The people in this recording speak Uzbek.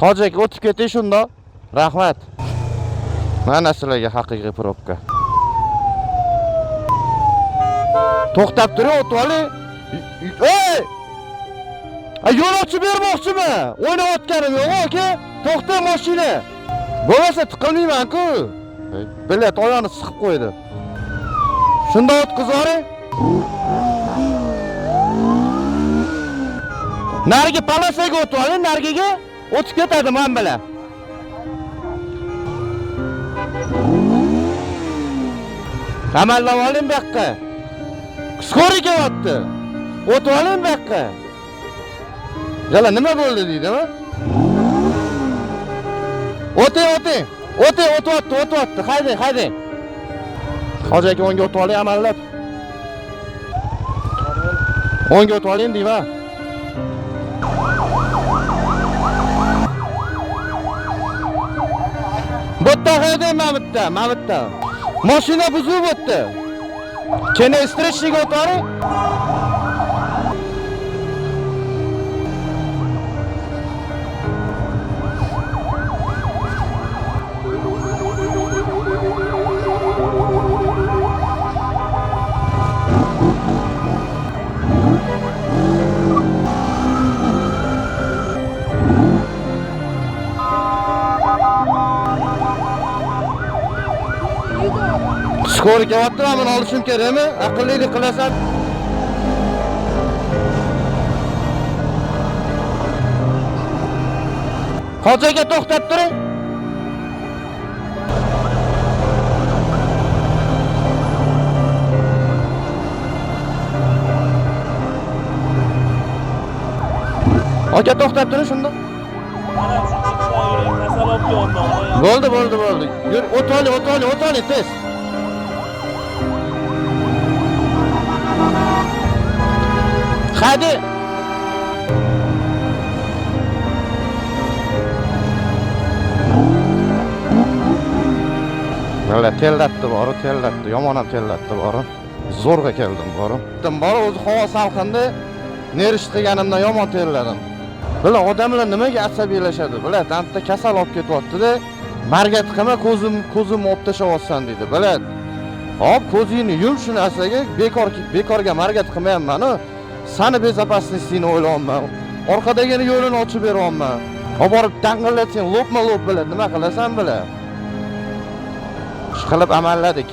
Hoji aka, o'tib keting shundoq. Rahmat. Mana sizlarga haqiqiy probka. To'xtab turing, o'tib oling. Ey! A, yo'l ochib bermoqchimi? O'ynayotganim yo'q, aka. To'xta mashina. Bo'lmasa tiqilmayman-ku. Bilet oyog'ini siqib qo'ydi. Shunda o'tkazib yuboring. Narigi palasaga o'tib oling, narigiga o'tib ketadi men bilan. Amallab oling bu yoqqa. Скорый kelyapti. O'tib oling bu yoqqa. Jala nima bo'ldi deydimi? O'ting, o'ting. O'ting, o'tyapti, o'tyapti. Haydang, haydang. Hoji aka, o'ngga o'tib oling amallab. O'ngga o'tib oling deyman. Bu yerdan haydang, mana bu yerdan, mana bu yerdan. Mashina buzilib o'tdi. Keyin встречный ga o'tib oling. Скорый kelyapti, men buni olishim kerakmi? Aqllilik qilasan. Hoji aka, to'xtab turing. Aka, to'xtab turing shunda. Mana shu chiqishdan yuring, kasal olib kelyapman. Bo'ldi, bo'ldi, bo'ldi. Yur, o'tib oling, o'tib oling, o'tib oling tez. Hadi. Valla tellatdi boru, tellatdi. Yomon ham tellatdi boru. Zo'rg'a keldim boru. Boru o'zi havo salqinda nerish qilganimdan yomon terladim. Bila odamlar nimaga asabiylashadi? Bila bitta kasal olib ketyapti-da. Margat qilma, ko'zimni olib tashlayapsan deydi. Bila. Hop, ko'zingni yum shu narsaga, bekorga margat qilmayapman-u. Sani безопасность ingni o'ylayapman. Orqadagini yo'lini ochib beryapman. Olib borib dang'illatsang, lopma-lop biladi, nima qilasan bila. Ishqilib amalladik.